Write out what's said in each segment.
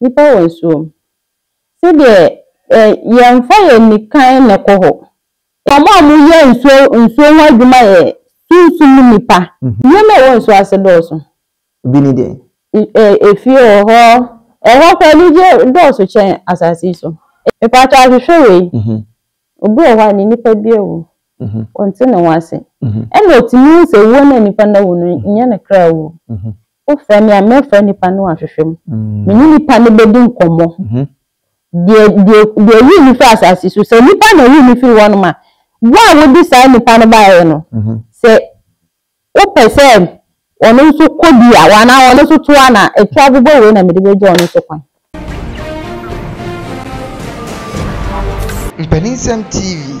Nnipa wɔ nsuo mu. Sɛdeɛ ɛ yɛmfa yɛn anikan na ɛkɔ hɔ. Wɔn a wɔyɛ nsuo nsuo ho adwuma yɛ sunsum mu nnipa. Nneɛma a ɛwɔ nsuo ase dɔɔso. Ebi ne deɛn? Ɛ efie wɔ hɔ. Ɛhɔ koraa anigyeɛ dɔɔso kyɛn asase yi so. Mepakyɛw ahwehwɛ wei. Obi wɔ hɔ a ne nipa bi awu. Ɔnte ne ho ase. Ɛna ɔtumi hu sɛ wuo no a nipa no awu no nyɛ ne kra wuo. Wofrɛ me a, mɛfrɛ nipa no ahwehwɛ mu. Me ne nipa no bɛdi nkɔmmɔ. Deɛ deɛ deɛ yii no firi asase so, sɛ nipa na yii no firi hɔnom a, wo a wode saa nipa no baeɛ no, sɛ wopɛ sɛ ɔno nso kɔ bi a, anaa ɔno nso toa no a, ɛto abobɔ wei na mede bɛgya ɔno nso kwan. Mpaninsɛm TV.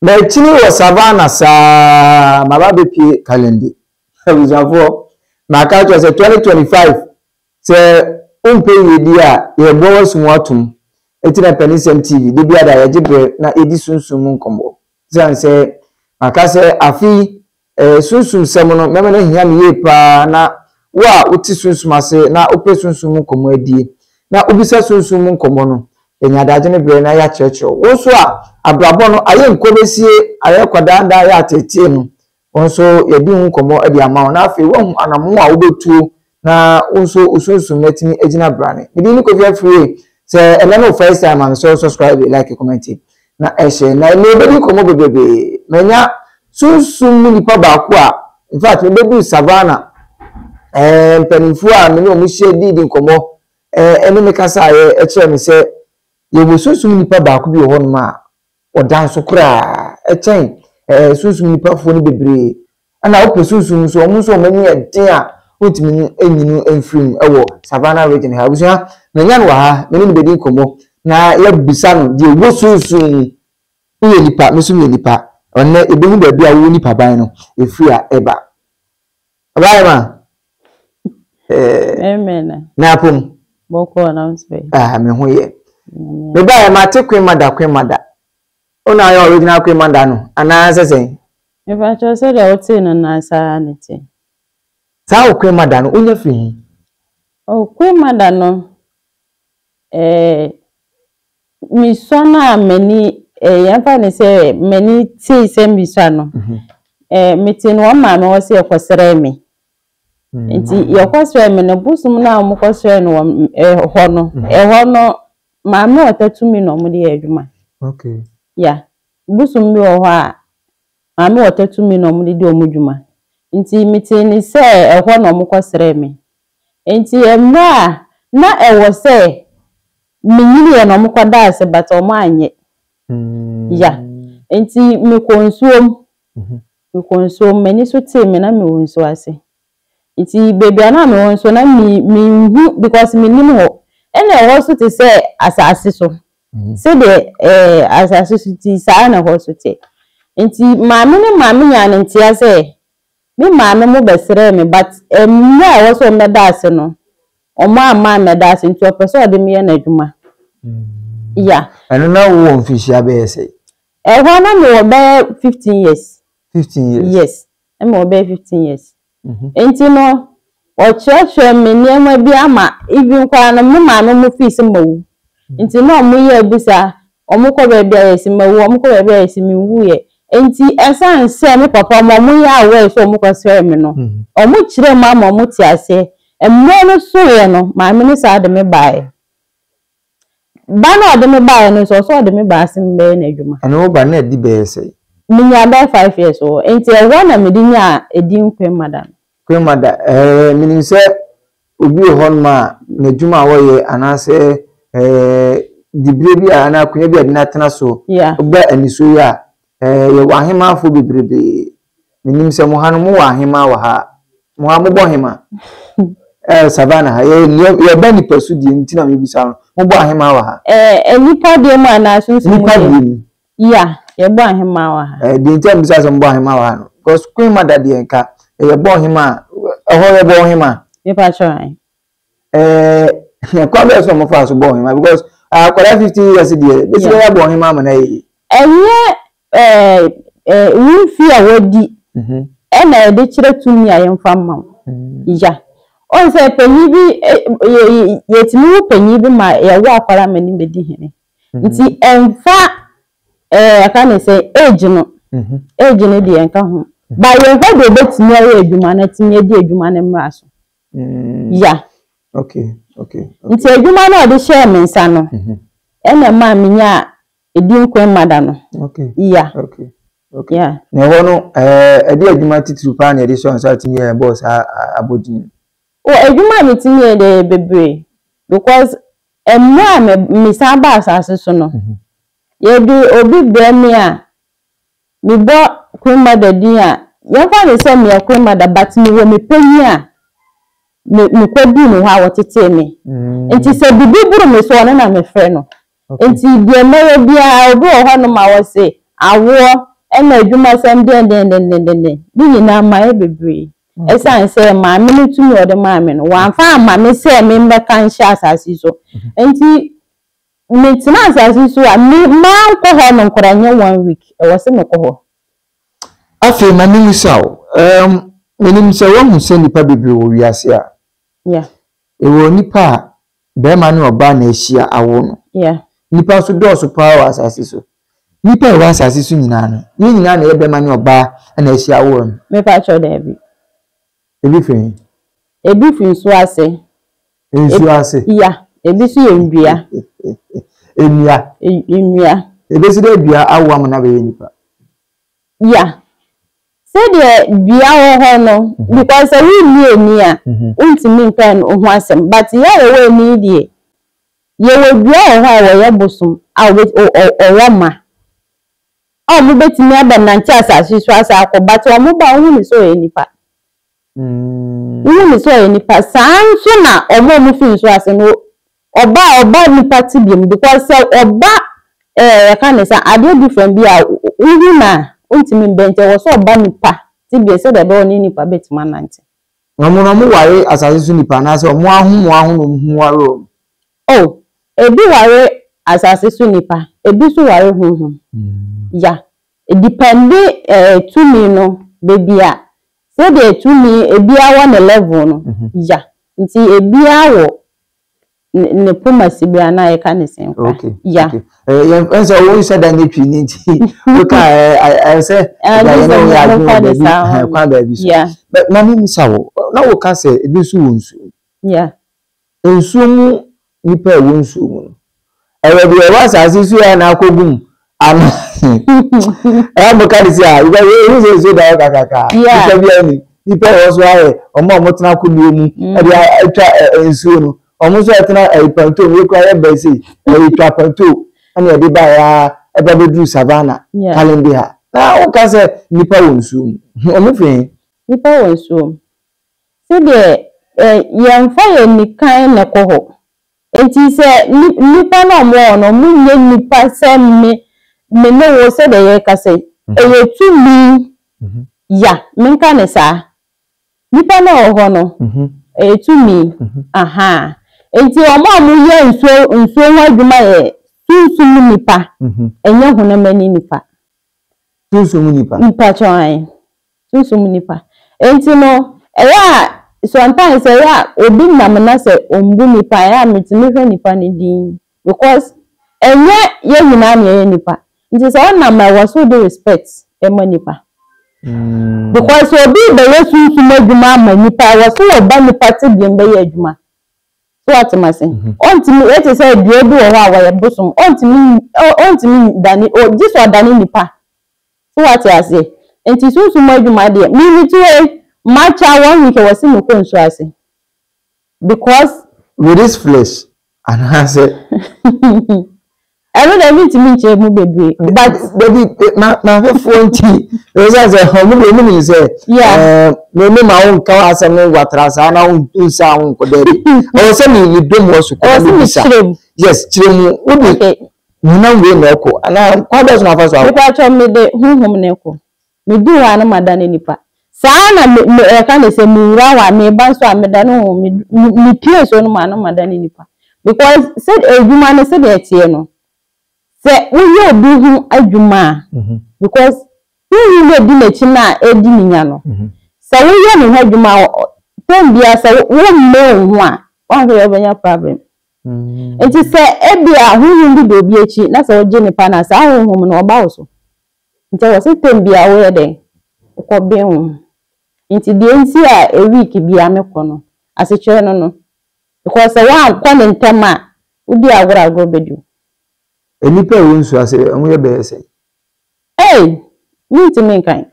Makyini wɔ Savannah saa maba abɛpue Kalindi. Abusuafoɔ, maka akyerɛ sɛ 2025 sɛ wompɛ yiedie a, yɛreboa w'asu mu atom. Enti na Mpaninsɛm TV, da biara da yɛgye berɛ na yɛdi sunsum mu nkɔmmɔ. Esiane sɛ maka sɛ afe yi eh, sunsumsɛm no, mɛma no ahia me yie paa na wo a wote sunsum ase na wopɛ sunsum mu nkɔmmɔ adie na wobisa sunsum mu nkɔmmɔ no, yɛnya adagye ne berɛ na yɛakyerɛkyerɛ wo. Wo nso a abrabɔ no ayɛ nkɔbɛsie, ayɛ kwadaandaa, ayɛ ateetee no, Wo nso yɛadi ho nkɔmmɔ de ama wo, na afei woahu anammɔn a wobɛtuo na wo nso wo sunsum no atumi agyina brane. Me din ne Kofi Afriyie. Sɛ ɛnɛ ne wo first time a, mesrɛ wo subscribe, like, comment na ɛhyɛ. Na ɛnɛ yɛbɛdi nkɔmmɔ bebrebe. Manya sunsum mu nipa baako a, in fact, mebɛduu Savannah. Ɛɛ mpanimfoɔ a me ne wɔn hyia dii nkɔmmɔ ɛne me kasaeɛ kyerɛ me sɛ yɛwɔ sunsum nipa baako bi wɔ hɔnom a Ɔda nso koraa kyɛn ɛɛ sunsum nipafoɔ no bebree. Ɛna wopɛ sunsum nso, wɔn nso wɔn ani yɛ den a wontumi nyi no mfiri mu wɔ Savannah region ha. Abusua, manya no wɔ ha, me ne no bɛdi nkɔmmɔ na yɛabisa no deɛ ɛwɔ sunsum mu. Woyɛ nipa, me nso meyɛ nipa. Ɔnnɛ yɛbɛhu baabi a wo nipaban no ɛfiri a ɛba. Ɔbaayɛma. Amen. Na apom. Bɔkɔɔ na nso. Ah, me ho yɛ. Me ba yɛ ma te Queen Mother, Queen Mother. O na ayɛ original Queen Mother no, anaa sɛ sɛn? Mepa kyɛw sɛ deɛ wotee no na saa ne te. Saa o Queen Mother no, wonya firi he? O Queen Mother no, eh, Misua no a m'ani eh, yɛmfa no sɛ m'ani tee sɛ misua no, mhm. eh, metee no wɔn maame hɔ sɛ yɛkɔsrɛɛ me. Mm. Nti yɛkɔsrɛɛ me no, bosom no a wɔkɔsrɛɛ no wɔ eh, hɔ no, mhm. ɛhɔ no maame a ɔta tumi na wɔde yɛ adwuma. Okay. Ya, bosom bi wɔ hɔ a maame ɔta tumi na wɔde di wɔn dwuma. Nti metee ne sɛ ɛhɔ na wɔkɔsrɛɛ me. Nti mmerɛ a na ɛwɔ sɛ menyiniiɛ no wɔkɔdaa ase but wɔanyɛ. Ya. Nti mekɔɔ nsuom. Mekɔɔ nsuom, m'ani so tee me na mewɔ nsuo ase. Nti baabi a na mewɔ nso na me menhu because mennim hɔ. Ɛna ɛhɔ nso te sɛ asase so. Sɛdeɛ ɛɛ asase so te saa na ɛhɔ nso te. Nti maame ne maame nyaa ne ntea sɛ Me maame mo bɛsrɛɛ me but mmerɛ a ɛwɔ sɛ wɔn bɛda ase no wɔn amma ammɛda ase nti ɔpɛ sɛ ɔde me yɛ n'adwuma. Ya. Ɛno na wowɔ mfirihyia bɛyɛ sɛn? Ɛhɔ na mewɔ bɛyɛ 15 years. 15 years? Yes, na mewɔ bɛyɛ 15 years. Nti no ɔkyerɛkyerɛ me nneɛma bi ama even koraa no me maame mo fii sɛ mawu. Nti na wɔn yɛ abisa, wɔn kɔ baabi a yɛsi mawu, wɔn kɔ baabi a yɛsi menwuiɛ. Nti ɛsan sɛ me papa ma wɔn yɛ aware sɛ wɔn kɔ srɛ me no, wɔn kyerɛ mu ama wɔn te aseɛ. Mmerɛ no soeɛ no, maame no saa de me baeɛ. Ba no a ɔde me baeɛ no nso, ɔsɛ ɔde me baa se mebɛyɛ n'adwuma. Ɛno wo ba no na adi bɛyɛ sɛn? Menyaa bɛyɛ 5 years wɔ hɔ. Nti ɛhɔ na mede nyaa edin Queen Mother no. Queen Mother, ɛɛ menim sɛ obi wɔ hɔnom a n'adwuma a ɔyɛ anaasɛ ɛɛ diberɛ bi a anaa akonnwa bi a yɛde no atena so ba anisoɔ yi a, ɛɛ yɛwɔ ahemaafoɔ bebrebee. Menim sɛ mo ha no mowɔ ahemaa wɔ ha. Mo ha mobɔ hemaa. Ɛɛ Savannah ha yɛ yɛba nipa so deɛ nti na mebisa no. Mobɔ ahemaa wɔ ha? Ɛɛ nipa deɛ mu anaa sunsun mu deɛ? Nipa deɛ mu. Yeah, yɛbɔ ahemaa wɔ ha. Eh, deɛ nti a mebisa sɛ mobɔ ahemaa wɔ ha no, because Queen Mother deɛ nka yɛbɔ ɔhemaa, ɛhɔ yɛbɔ ɔhemaa. Mepa kyɛw ae. Eh, kwan bɛyɛ so na wɔfaa so bɔ ɔhemaa because akwadaa 15 years deɛ, bɛsi bɛyɛ abɔ ɔhemaa ama no ayɛ yie. Ɛnyɛ eh, eh, wo mfie a wadi ɛna yɛde kyerɛ tumi a yɛmfa mma wo. Ya. Ɔn sɛ panyin bi yɛ yɛtumi wo panyin bi ma yɛwo akwadaa ma ne bɛdi hene. Nti ɛmfa ɛɛ yɛka ne sɛ age no age no deɛ ɛnka ho. Ba yɛhwɛ deɛ obetumi ayɛ adwuma no atumi adi adwuma no mmara so. Ya. Okay, okay. Nti adwuma no a ɔde hyɛɛ me nsa no ɛna ɛmaa menyaa Edi nkwa mma da no. Okay. Ya. Okay. Okay. Yeah. Na ɛhɔ no, ɛɛ ɛde adwuma titiriw paa na yɛde hyɛ nsa atumi yɛ ɛbɔɔ saa abɔdin. O adwuma a metumi yɛ deɛ yɛ bebree because mmerɛ a me mesan ba asase so no, yɛde obi brɛ me a mebɔ Queen Mother din a, yɛmfa no sɛ meyɛ Queen Mother but mewɔ me panyin a me mekɔduu ne hɔ a ɔtetee me. Nti sɛ biribi boro me so a ɔno na mefrɛ no. Nti deɛ mɛyɛ biara obi wɔ hɔnom a ɔse awoɔ ɛna adwumasɛm dendendendenden ne nyinaa mayɛ bebree. Ɛsiane sɛ maame no tumi a ɔde maa me no wamfa amma me sɛ memmɛka nhyɛ asase yi so. Nti metena asase yi so a me mankɔ hɔ no koraa nyɛ one week ɛwɔ sɛ mekɔ hɔ. Afei ma memmisa wo, um, menim sɛ woahu sɛ nnipa bebree wɔ wiase a, Yeah. ɛwɔ nnipa a barima ne ɔbaa na ahyia awo no. Yeah. Nnipa nso dɔɔso paa wɔ asase so. Nnipa a ɛwɔ asase so nyinaa no, yɛn nyinaa na ɛyɛ barima ne ɔbaa na ahyia awo no. Mepa kyɛw daabi. Ebi firi he? Ebi firi nsuo ase. Nsuo ase? Ya, ebi nso yɛ nnua. Nnua? Nnua. Ebesi dɛ dua awo ama no abɛyɛ nipa? Ya. Sɛdeɛ dua wɔ hɔ no, because sɛ wonni ani a, wontumi nka ɛno ho asɛm. But yɛ a yɛwɔ ani yi deɛ, yɛwɔ dua wɔ hɔ a wɔyɛ bosom a ɔwɔ mma. A wɔbɛtumi abɛnante asase so asan akɔ but wɔn ba a wohu no sɛ ɔyɛ nipa. Wohu no sɛ ɔyɛ nipa. Saa nso na wɔn a wɔfi nsuo ase no ɔba a ɔba nipa tebea mu because sɛ ɔba ɛɛ yɛka ne sɛ adeɛ different bi a wohu no a wontumi mbɛn nti ɛwɔ sɛ ɔba nipa tebea sɛdeɛ ɛbɛyɛ ɔne nipa bɛtumi anante. Na wɔn no wɔware asase so nipa anaasɛ wɔn ara ho wɔn ara ho na wɔn ho ware wɔn? Oh, ebi ware asase so nipa, ebi nso ware honhom. Ya, edipɛnde eh, tumi no, baabi a, sɛdeɛ tumi, ebiara wɔ ne level no, ya, nti ebiara wɔ ne, ne poma sibere anaa yɛka ne sɛn koraa. Okay, Ya. okay. Eh, yɛn fɛn sɛ wo nhyɛ da nyɛ twi ne nti, woka eh, eh, sɛ Eh, ɛda gye yɛn sɛ ne wo yɛ adwene momfa wɔ ne baabi, saa eh, hɔ. kwan baabi so. Ya, But ma me mmisa wo, na woka sɛ ebi nso wɔ nsuo. ya. Nsuo mu nnipa a ɛwɔ nsuo mu no, ɛyɛ deɛ ɛwɔ asase so a na akɔgu mu ana ɛyɛ mo ka de si a because ehu sɛ nsuo da hɔ kakraka nipa bi ani nipa ɛwɔ so ayɛ wɔn a wɔtena kodoɔ mu ɛde atwa nsuo no wɔn nso ɛtena ɛyɛ panto mu ekura yɛ bɛn sei ɛyɛ twa panto ɛna ɛde ba yɛ a ɛba bɛduru savannah kalende ha na woka sɛ nipa wɔ nsuo mu wɔn fi he. Nipa wɔ nsuo mu. Sɛdeɛ ɛ, yɛmfa yɛn anikan na ɛkɔ hɔ. Enti sɛ nni, nnipa no a wɔwɔ hɔ no, wɔnyɛ nnipa sɛ me, me ne wo sɛdeɛ yɛrekasa yi. Ɛyɛ tumi, ya, menka no saa. Nnipa no a wɔwɔ hɔ no, ɛyɛ tumi, ahaa. Enti wɔn a wɔyɛ nsuo, nsuo ho adwuma yɛ sunsum nnipa, ɛnyɛ honam ani nnipa. Sunsum nnipa? Mpakyɛw, ae. Sunsum nipa. Enti no, ɛyɛ a sometimes ɛyɛ a obi nam na sɛ ɔmbu nipa a, ɛyɛ a metumi hwɛ nipa no din because ɛnyɛ yɛn nyinaa na yɛyɛ nipa. Nti sɛ ɔnam a ɛwɔ sɛ wode respect ma nipa. Because sɛ obi rebɛyɛ sunsum adwuma ama nipa a, ɛwɔ sɛ ɔba nipa tebea mu bɛyɛ adwuma. So wate me ase? Ɔntumi, ɛte sɛ dua bi wɔ hɔ a wɔyɛ bosom, ɔntumi, ɔntumi dane, gye sɛ ɔdane nipa. So wate aseɛ? Nti sunsum mu adwuma deɛ, me me ti hɔ yi, makyɛ one week ɛwɔ se mekɔ nsuo ase. Because. With this flesh, anaasɛ. Ɛno deɛ mentumi nkyerɛ mu bebree, but. Dabi, ma mahwɛfoɔ nti, ɛsiane sɛ ɔmo deɛ ɔmo nim sɛ, ɛɛ, me me ma wo nka w'asɛm no watra saa na wo nsa wo nkɔ daabi. Ɛwɔ sɛ me me dom wɔ so kɔ na me bisa. Yes, kyerɛ mu, wo de. Honam wei na ɛkɔ anaa kwan bɛn so na afa so akɔ? Mepakyɛw mede honhom na ɛkɔ. Meduu hɔ a na madane nipa. Saa na me me yɛka ne sɛ mewura hɔ a meba nso a medane honhom. Me me mepue nsuo no mu a na madane nipa. Because sɛ adwuma no sɛdeɛ ɛteɛ no, sɛ woyɛ obi ho adwuma a, because honhom no a ɛdi n'akyi no a ɛredi ne nya no, sɛ woyɛ ne ho adwuma a, Tɛm biara sɛ wommee wo ho a, woanhwɛ yie a wobɛnya problem. Nti sɛ ebia honhom bi da obi akyi na sɛ wogye nipa no a, saa honhom no ɔba wo so. Nti ɛwɔ sɛ tɛm biara woyɛ dɛn? Wokɔben wo ho. Nti deɛ nti a a week biara mekɔ no, asekyerɛ no no. Because sɛ woankɔ no ntɛm a, wodi agorɔ a agorɔ bɛdi wo. Nnipa a ɛwɔ nsuo ase, wɔyɛ bɛyɛ sɛn? Ei! Mentumi nkan.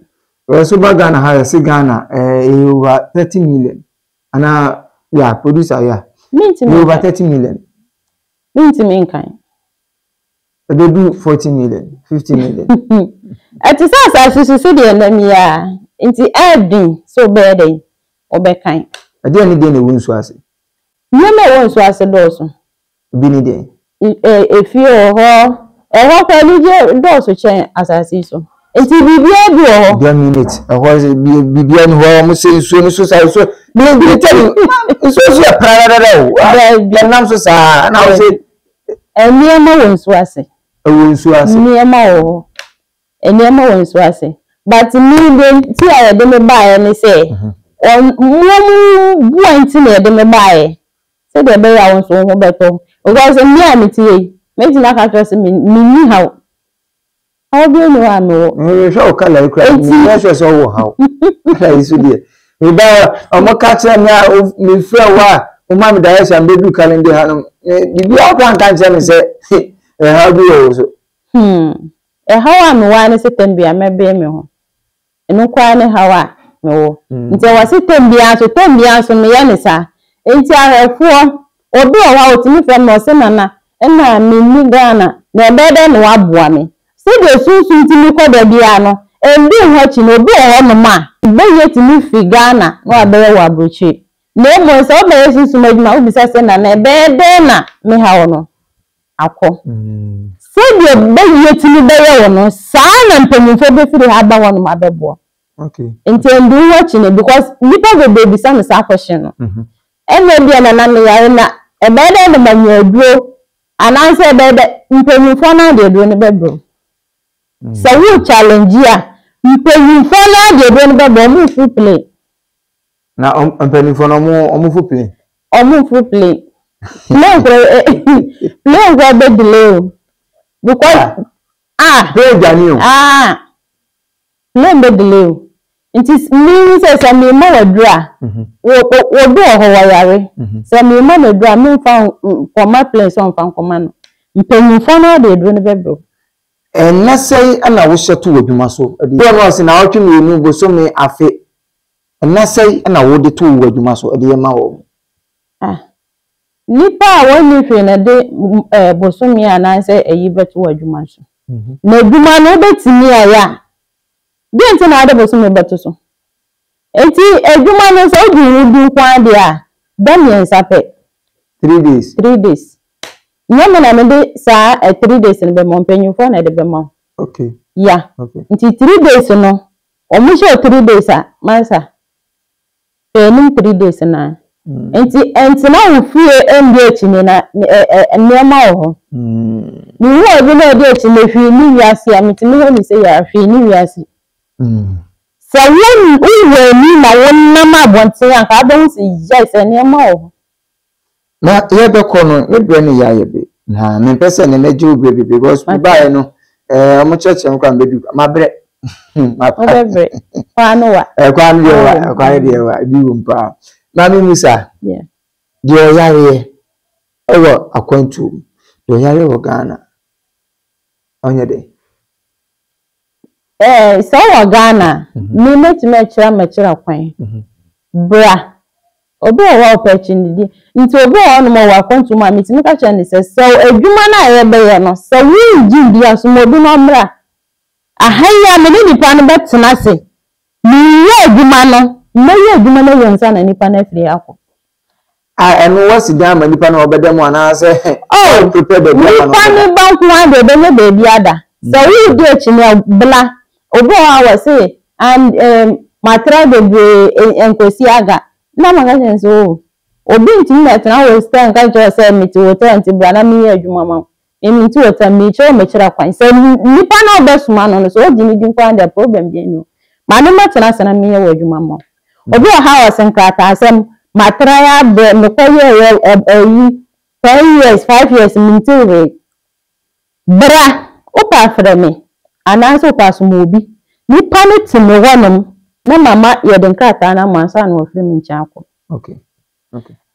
Sɛ woba Ghana ha a, yɛse Ghana ɛyɛ over 30 million. Anaa, yeah, producer, yeah. Mentumi nkan. Over 30 million. Mentumi nkan. Ɛbɛdu 40 million, 50 million. Ɛte sɛ asase so sɛdeɛ ɛnam yi ara. Nti ɛyɛ den sɛ wobɛyɛ dɛn? Wobɛkan. Ɛdeɛn ne deɛn na ɛwɔ nsuo ase? Nneɛma a ɛwɔ nsuo ase dɔɔso. Ebi ne deɛn? Efie wɔ hɔ. Ɛhɔ koraa anigye dɔɔso kyɛn asase yi so. Nti biribiara bi wɔ hɔ. Bia minute. Ɛhɔ sɛ biribiara ni hɔ. Wɔn sɛ nsuo no so saa nsuo. Mi mi tell you nsuo so yɛ pradadada o. Daabi. Ɛnam so saa na wɔn sɛ. Nneɛma wɔ nsuo ase. Ɛwɔ nsuo ase. Nneɛma wɔ hɔ. Nneɛma wɔ nsuo ase. But me deɛ nti a yɛde me baeɛ ne sɛ, wɔn boa nti na yɛde me baeɛ. Sɛdeɛ ɛbɛyɛ a wo nso wo ho bɛtɔ wo. Because me a mete ha yi, mɛtumi aka akyerɛ wo sɛ menni haw. Haw biara nni hɔ a mewɔ. Mehwɛ wo kala yi koraa, menyɛ sure sɛ wowɔ haw. Kala yi so deɛ, meba a, wɔn ka kyerɛ me a, mefrɛ wo a, woma me direction bɛduru Kalindi ha no, biribiara koraa nka nkyerɛ me sɛ ɛhaw bi wɔ wo so. Hmm. Ɛhaw a mewɔ ara ne sɛ tɛm biara mɛbee me ho. Ɛno nko ara ne haw a mewɔ. Nti ɛwɔ se tɛm biara nso, tɛm biara nso meyɛ no saa. Nti ahwɛfoɔ, obi wɔ hɔ a ɔtumi frɛ me ɔse Nana, ɛna menni Ghana, na ɛbɛyɛ dɛn na woaboa me? Sɛdeɛ sunsum tumi kɔ da biara no, ɛndi wo ho akyi no, obi wɔ hɔnom a, bɛyɛ tumi firi Ghana na wabɛyɛ wɔ aburokyire. Na mmom sɛ wobɛyɛ sunsum adwuma a, wobisa sɛ Nana ɛbɛyɛ dɛn na me haw no akɔ. Sɛdeɛ bɛyɛ tumi bɛyɛ wo no, saa ara na mpanyinfoɔ bɛfiri ha aba hɔnom abɛboa. Nti ɛndi wo akyi no because nnipa bebree bisa me saa question no. Ɛna ebia Nana meyare na ɛbɛyɛ dɛn na manya aduro anaasɛ ɛbɛyɛ dɛ mpanyinfoɔ no ara de aduro no bɛbrɛ wo. Sɛ wo challenge a, mpanyinfoɔ no ara de aduro no bɛbrɛ wo, wɔn mfiri plane. Na mpanimfoɔ no ɔmo ɔmo fo plane. Ɔmo fo plane. Plane kora plane kora bɛ delay o. Because ah. Plane dwane o. Ah. Plane bɛ delay o. Nti mi hu sɛ sɛ mi ma waduru a. Wɔ wɔ bi wɔ hɔ wɔyare. Sɛ mi ma no aduru a mi nfa nkɔma plane sɛ ɔnfa nkɔma no. Mpanyinfoɔ no ara de aduro no bɛbrɛ o. Ɛnnɛ sɛn na wohyɛ to w'adwuma so? Bi wɔ hɔ a ɔse naawɔtwe mmienu, bosome, afe. Nna sɛn na wode to w'adwuma so de ma wɔn? Ah, nnipa a wɔnni hwee na ɛde eh, bosome anaasɛ ayi bɛto w'adwuma so. Na adwuma no wobɛtumi ayɛ a, deɛ nti na wode bosome bɛto so? Enti adwuma no sɛ wode wo di nko ara deɛ a, da mmiɛnsa pɛ. 3 days. 3 days. Nyɛ me na mede saa eh, 3 days no bɛma wo, mpanyimfoɔ na ɛde bɛma wo. Ya. Nti 3 days no, Wɔn hyɛ wo 3 days a mansa hwɛ anim 3 days no ara nti ɛntena wo fie ndi akyinnye na nneɛma wɔ hɔ. Mehu obi na ɔdi akyinnye hwee nni wiase a metumi hu no sɛ yɛ a hwee nni wiase. Sɛ wo wowɔ ani na wonam abɔnten a nka wobɛhu sɛ yes nneɛma wɔ hɔ. Na yɛbɛkɔ no, me brɛ no yɛ ayɛ be. Na mempɛ sɛ nnɛ mɛgye wo berɛ bebree because mebaeɛ no, eh, wɔn kyerɛkyerɛ me koraa mebɛdu mabrɛ. Wobɛbrɛ. Kwaa no wa. Eh, kwaa no deɛ wa, kwaa no deɛ wa, ebi wɔ mu paa. Maame Musa, deɛ ɔyareɛ ɛwɔ akwantuo mu, deɛ ɔyareɛ wɔ Ghana, ɔnyɛ dɛn? Eh, sɛ wowɔ Ghana a, me mɛtumi akyerɛ makyerɛ kwan. Bra. Obi wɔ hɔ a ɔpɛ akyinnyedi. Nti obi wɔ hɔnom a ɔwɔ akwantu mu a, metumi ka kyerɛ no sɛ, sɛ adwuma no a yɛbɛyɛ no, sɛ wongye ndi a, soma obi na ɔmmra. Aha yi a, me ne nipa no bɛtena ase. Mereyɛ adwuma no, mɛyɛ adwuma no awie ansa na nipa no afiri ha akɔ. A ɛno woasi dan ama nipa no a ɔbɛda mu anaasɛ Oh, wo prepare baabi ama no nipa ɔbɛda? no ba nko ara deɛ ɔbɛnya baabi ada. Sɛ woredi akyinnye a, bla. Obi wɔ hɔ a wɔse, and um, matra bebree nkosi aga. Na maka kyerɛ no sɛ, oh, obi ntumi mmɛtena hostel nka nkyerɛ wo sɛ mete hotel nti bra na menyɛ adwuma ma wo. Emi nti wɔ tam merekyerɛ wo mekyerɛ kwan. Sɛ nipa no a wobɛsoma no no, sɛ ogye ne di nko ara deɛ problem biara nni hɔ. Ma no mmɛtena ase na menyɛ w'adwuma mma wo. Obi wɔ ha a ɔse nkrataasɛm, matra yɛ abrɛ, mekɔ yɛɛyɛ ayi 10 years, 5 years mente hwee. Bra, wopɛ a frɛ me anaasɛ wopɛ a soma obi. Nipa no te me hɔnom na mama yɛde nkrataa no ama ansa na wafiri me nkyɛn akɔ.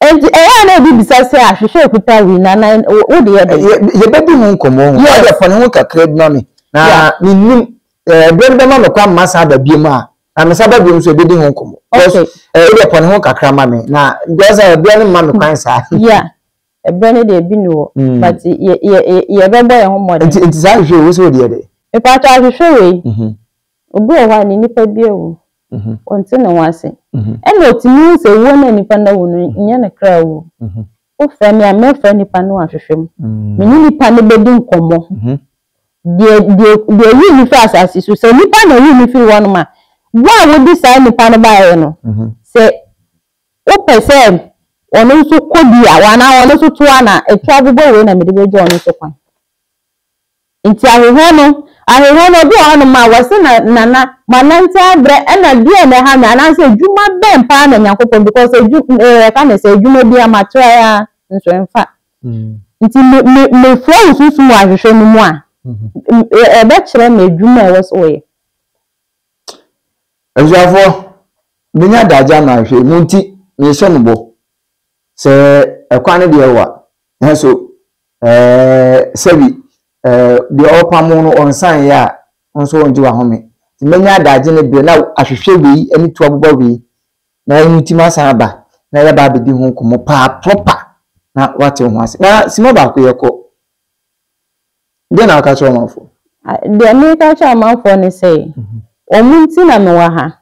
Enti ɛyɛ a na obi bisa sɛ ahwehwɛ ekuta wei na na wo de yɛ dɛn? Yɛbɛdi ho nkɔmmɔ ho. Yes. Wode fa ne ho kakra bi ma me. Na mennim ɛberɛ no bɛma me kwan ma san aba biom a, na me san ba biom nso yɛbɛdi ho nkɔmmɔ. Okay. Wode fa ne ho kakra ma me na because ɛberɛ no mma me kwan saa. Yeah. Ɛberɛ no deɛ ebi nni hɔ. But yɛ yɛ yɛbɛbɔ yɛn ho mmɔden. Nti nti saa ahwehwɛ wei wo sɛ wode yɛ dɛn? Mepakyɛ ahwehwɛ wei. Obi wɔ hɔ a ne nipa bi awu. Ɔnte ne ho ase. Ɛna ɔtumi hu sɛ wuo no a nipa no awu no nyɛ ne kra wuo. Wofrɛ me a, mɛfrɛ nipa no ahwehwɛ mu. Me ne nipa no bɛdi nkɔmmɔ. Deɛ deɛ deɛ ɛyii no firi asase so, sɛ nipa na ɛyii no firi hɔnom a, wo a wode saa nipa no baeɛ no, sɛ wopɛ sɛ ɔno nso kɔ bi a, anaa ɔno nso toa no a, ɛto abobɔ wei na mede bɛgya ɔno nso kwan. Nti ahwehwɛ no, ahwehwɛ no, obi wɔ hɔnom a wɔse na nana manante abrɛ ɛna deɛn na ɛha me anaasɛ adwuma bɛn paa na Nyankopɔn because adwu eh, yɛka ne sɛ adwuma bi a matra a nso ɛmfa. Nti me me mefrɛ wo sunsum wɔ ahwehwɛ no mu a, ɛbɛkyerɛ me adwuma a ɛwɔ sɛ woyɛ. Abusuafoɔ, menya adagye ama ahwehwɛ mu nti mehyɛ mo bɔ sɛ ɛkwan no deɛ ɛwa nanso Ɛɛ, sɛbi, ɛɛ, deɛ ɔrepamo no ɔnsan yɛ a, wo nso wongye w'ahome. Nti mɛnya adagye ne berɛ na ahwehwɛ wei ne tu aboba wei na ɛno nti masan aba na yɛaba abɛdi ho nkɔmmɔ paa proper na woate wo ho ase. Na sima baako yɛkɔ. Deɛ na woka kyerɛ ɔmanfoɔ? Deɛ meka kyerɛ amanfoɔ ne sɛ, wɔn nti na mewɔ ha.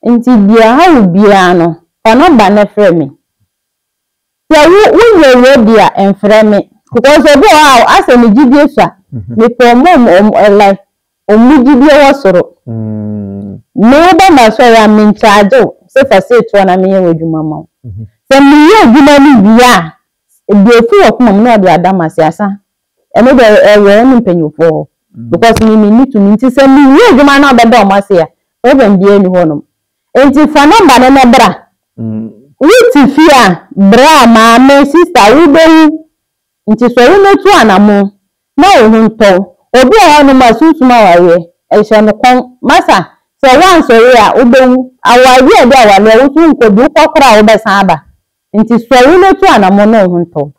Nti deɛ ɛha wo biara no, fa nɔmba no frɛ me. Sɛ wo wonyɛ ready a mfrɛ me because obi wɔ hɔ a asɛ ne gyidie sua mepɛ ɔmo ɔmo ɔmo like ɔmo gyidie wɔ soro me wo ba ma sɔre a me nkyagye wo sɛ fa sei toɔ na menyɛ w'adwuma ma wo sɛ meyɛ adwuma no wie a deɛ ɛfiri w'akoma mu na ɔde ada m'ase asa ɛno deɛ ɛwɔ wo ne mpanyinfoɔ hɔ because me menni tumi nti sɛ mewie adwuma no a ɔbɛda ɔmo ase a problem biara nni hɔnom Enti fa nɔmba no na bra. Wote fie a, bra, maame, sista, wobɛwu. Nti sɔre na tu anamon na wo ho ntɔ wo. Obi wɔ hɔnom a sunsum awareɛ, ɛhyɛ no kɔn. Masa, sɛ woansɔre a, wobɛwu. Awareɛ a ɛde awareɛ, wo nso wonkɔ bi, wokɔ koraa a wobɛsan aba. Nti sɔre na tu anamon na wo ho ntɔ wo.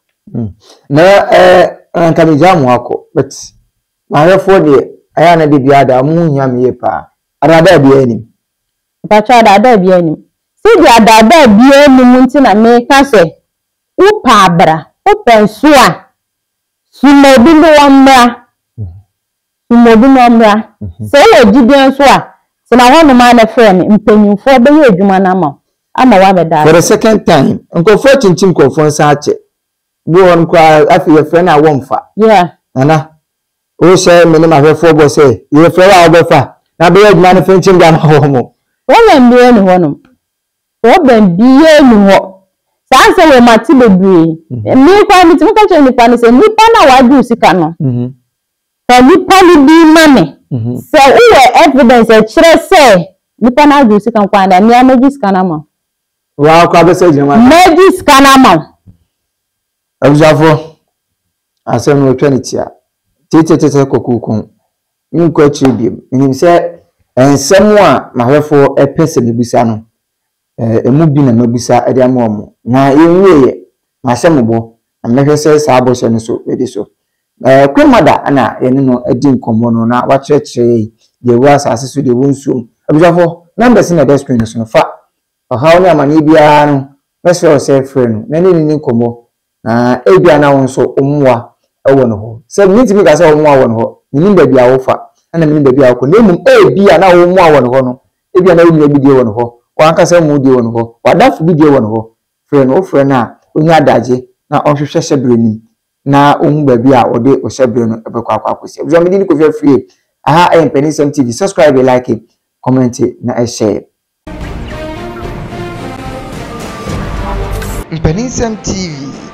Na eh, anka megyaa mo akɔ, but m'ahwɛfoɔ deɛ, ɛyɛ a na da biara da, wɔn ho hia me yie paa. Adaadaa biara nnim. Mpakyɛw adaadaa biara nnim. Sɛdeɛ adaadaa biara nni mu nti na meka sɛ wopɛ a bra, wopɛ nso a soma obi ne ɔmmra. Soma obi na ɔmmra. Sɛ wowɔ gyidie nso a, tena hɔnom ara na frɛ me. Mpanimfoɔ bɛyɛ adwuma no ama wo ama woabɛda For the ase. second time, nkurɔfoɔ akyinkyim nkurɔfoɔ nsa akyɛ. Bi wɔ hɔ no koraa afei yɛfrɛ no a wɔmfa. Yeah. Nana, wohyɛ me ne m'ahwɛfoɔ bɔ sɛ yɛfrɛ wo a wobɛfa na bɛyɛ adwuma no finkyim de ama wɔn. Problem biara nni hɔnom. Problem biara nni hɔ. Saa nsɛm wei mate bebree. Me koraa metumi ka kyerɛ nipa no sɛ nipa no a wagye wo sika no, fa nipa no din ma me. Sɛ wowɔ evidence a ɛkyerɛ sɛ nipa no agye wo sika nko ara deɛ a, me ara mɛgye sika no ama wo. Waa koraa bɛsɛ gyina mu aka. Mɛgye sika no ama wo. Abusuafoɔ, asɛm no wɔatwa no tia. Tetetetete kɔkookoo. Menkɔ akyire biom. Menim sɛ nsɛm a m'ahwɛfoɔ pɛ sɛ mebisa no, ɛmu bi na mabisa de ama wɔn. Na yɛnwieeɛ. Mahyɛ mo bɔ, na mɛhwɛ sɛ saa bɔhyɛ no so mɛdi so. Queen Mother na yɛne no adi nkɔmmɔ no na wakyerɛkyerɛ yɛn deɛ ɛwɔ asase so, deɛ ɛwɔ nsuo mu. Abusuafoɔ, numbers na ɛda screen no so no, fa ɔhaw ne amaneɛ biara no, mɛsrɛ wo sɛ frɛ no na ne no nni nkɔmmɔ, na ebia na wo nso wo mmoa wɔ ne hɔ. Sɛ mentumi nka sɛ wo mmoa wɔ ne hɔ, mennim baabi a wofa, ɛna mennim baabi a wokɔ, na mmom ebia na wo mmoa wɔ ne hɔ no, ebia na wo nua bi deɛ wɔ ne hɔ, w'ankasa mu deɛ wɔ ne hɔ, w'adamfo bi deɛ wɔ ne hɔ. Frɛ no, wofrɛ no a, ɔnya adagye na ɔnhwehwɛ hyɛberɛ no mu na ɔhu baabi a ɔde wo hyɛberɛ no bɛkɔ akɔ akɔsi. Abusua, me din ne Kofi Afriyie, aha ɛyɛ Mpaninsɛm TV, subscribe, like, comment na share. Mpaninsɛm TV.